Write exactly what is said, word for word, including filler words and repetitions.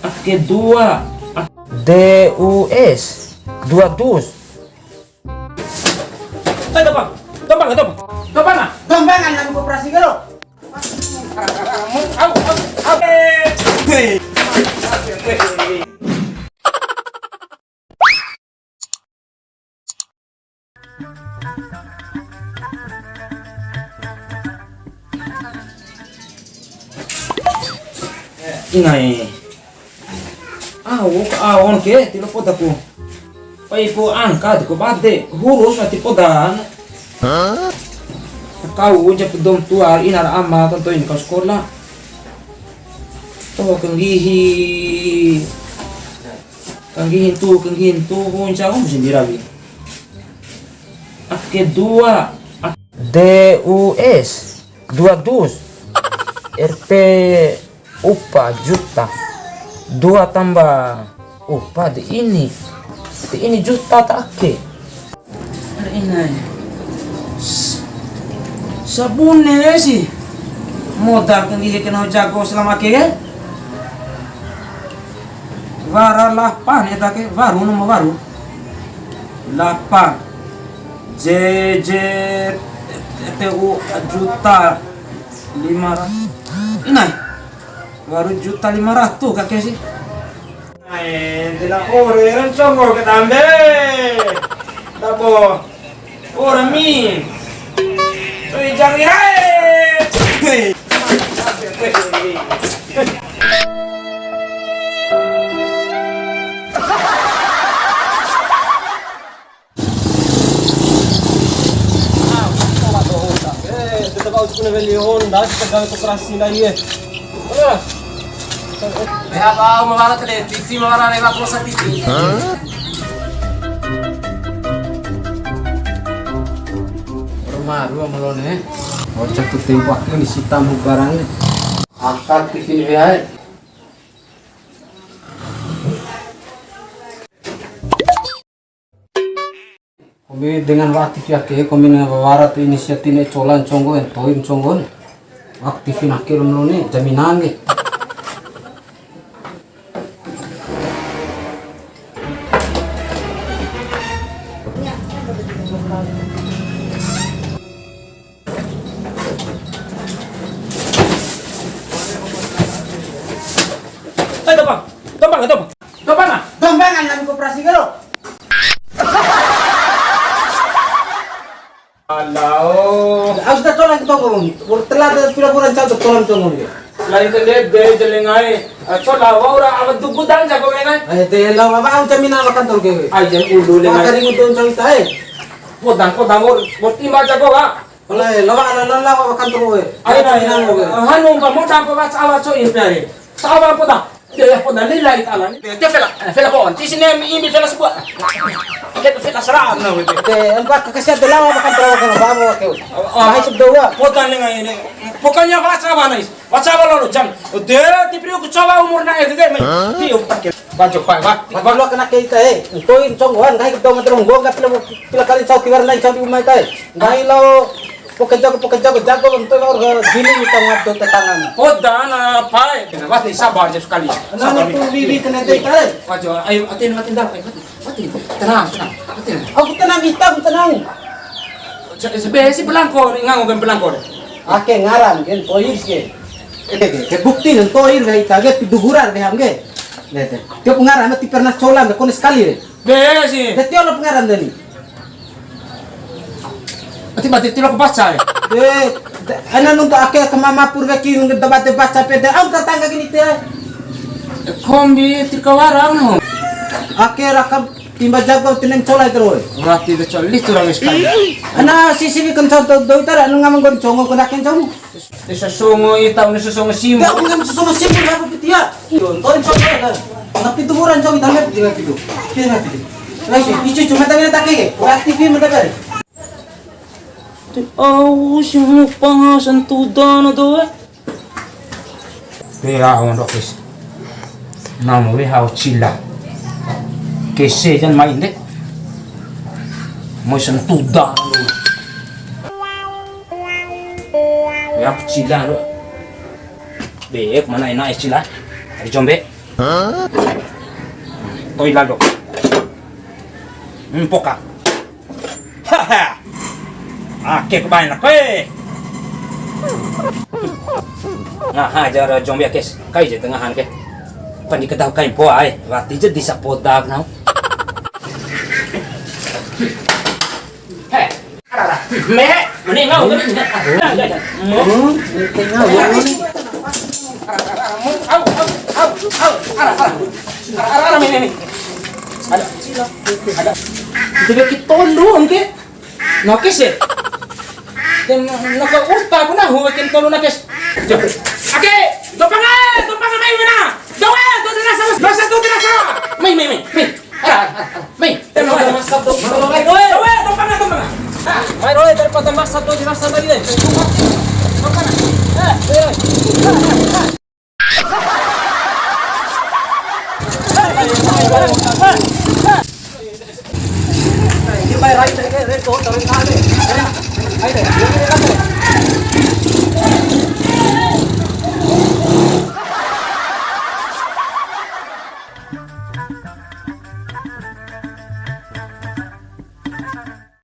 Ake dua. Ak- D U S. Dua dus. Eh, gampang. Gampang, gampang. Gampang, ah. Gampang, ah, nang koperasi ke lo. Au, au, au. Eh. Inae. Au, au ke, ti loa podaku. Pai pu angka, ti ku bade, hurus, ti poda. Kau uja pedom tua, ina ra ama, tanto ini kau sekolah. Toh, kenggihi. Kanggihi ntu, kanggihi ntu, wunca, wunca sendiri lagi. Ake dua. Ak- D U S, dua dus. R P upa juta. Dua tambah upa de ini. De ini juta ta ake. Ada ini. S-, sabune si. Modal kanggihi kena jago selama ke. Wara lapan eta ke, waru nomor waru. Lapan. J J T U juta lima ratus. Nah. Waru juta lima ratus kake si. Nah, dena ore ran conggo ke tambe. Tabo. Ora mi. Soi jangi hai. Hei. Eh, tetap harus kena beli Honda, kita gawe koperasi lagi, eh. Mana? Weha pa au ma wara televisi, ma wara rewa plosa T V. Rumah dua melone. Oca tu tempo aku ni sita mu barang ni. Akal T V ni weha. Kombi dengan wa'a T V ake, kombi na wara tu inisiatif ne'e cola nconggo, ntoin nconggo ne. Wa'a T V ake lo melone, jaminan ke. Eh, gampang. Gampang, gampang. Gampang, ah. Gampang, ah, nang koperasi ke lo. Alah. Au sudah cola kita ngomong. Telat pila bulan cau cola kita ngomong. Lain tende de jelengai. Cola wa ura awa dugu dan jago lengai. Ai te la wa au jaminan makan tol ke. Ai jan ulu lengai. Kari ngudon cau ita, eh. Kodang, kodang, wor, wor timba jago, wa. Wala, eh, lawa, lawa, lawa, lawa, kantor gue. Ayo, ayo, ayo. Hanu, pa, mau tanpa baca awal, so, ini, ayo. Sawa, poda. Ya, ya, poda, lillahi ta'ala. Ya, dia fela, eh, fela pohon. Di sini, ini fela sebuah. Dia fela seraan, nah, gitu. Oke, empat kekesian tuh lawa, makan terlalu, kalau bawa, oke. Oh, oh. Baik, seberdua. Poda, nih, ini. Pokoknya, baca apa, nih? Waca walo lo jam. De, ti priu ku cowa umur na ede de, mai. Ti um take. Bajo pai, wa. Wa lo kena ke ita, eh. Ntoi nconggoan, ngai kedo ngadro nggo, ngai pila, pila kali cau tiwar nai cau di uma ita, eh. Ngai lo, poke jago, poke jago, jago, ntoi lo orga bini ita ngado tetangan. Poda na pai. Wati sabar ja sekali. Nani tu bibi kena de ita, eh. Bajo, ayo, atin, atin dah, ayo, atin. Mati, tenang, tenang. Mati. Aku tenang, hitam tenang. Se-, sebe si pelangkor, ngango kan pelangkor. Ake ngaran, kan, toir ke. Ke, ke, ke bukti, kan, toir, ke, ita, ke, pidu burar, ke, ham, ke. Lihat, ya. Tiap ngaran, mati pernah colan, ke, kone sekali, ke. Be, si. Jadi, tiap lo pengaran, Dani. Mati, mati, tiap lo kebaca, ya. Eh, ana nuntu ake ke mama pur weki nuntu debate baca pede, au tatangga gini te. Kombi tirka warang no. Ake raka timba jago tinen cola terus. Berarti de coli tu rame sekali. Ana sisi wi kencal do, do itara anu ngamang gon congo kena kencong. Desa songo ita, desa songo simu. Ya, bukan sesama simu, apa pitia? Yo, ntoin congo kan. Tapi tu buran congo, tapi pitia, pitia. Pitia, pitia. Langsung, icu cuma tanya tak ke, aktif mata kali. Te au si ngupa santuda na doe. Weha au ndo kese. Namu weha au cila. Kese jan mai nde. Mai santuda na doe. Weha au cila ndo. Be, mana enak ya cila? Hari jombe. To'i lalo. Hmm, poka. Haha. Ake ku bae na koe. Ngaha ja ra jombi ake si. Kai ja tengahan ke. Pandi kadahu kai poa ai. Wati ja disa poda nahu. He. Ara, ara. Me, mending kau. Au, au, au, au, ara, ara. Ara, ara, ara, me, me, me. Ada. Ada. Itu dia kita tolong ke. Nakes e. Dan naka uta ku nahu wekin tolu nakes. Ake, dompang e, dompang e, mai mena. Dowe, do dirasa, mas, dosa do dirasa. Mai, mai, mai, mai. Ara, ara, ara, mai. Temo, mai. Dowe, dowe, dompang e, dompang e. Mai, dowe, daripada masa do dirasa tadi deh. Dompang e. Eh, eh.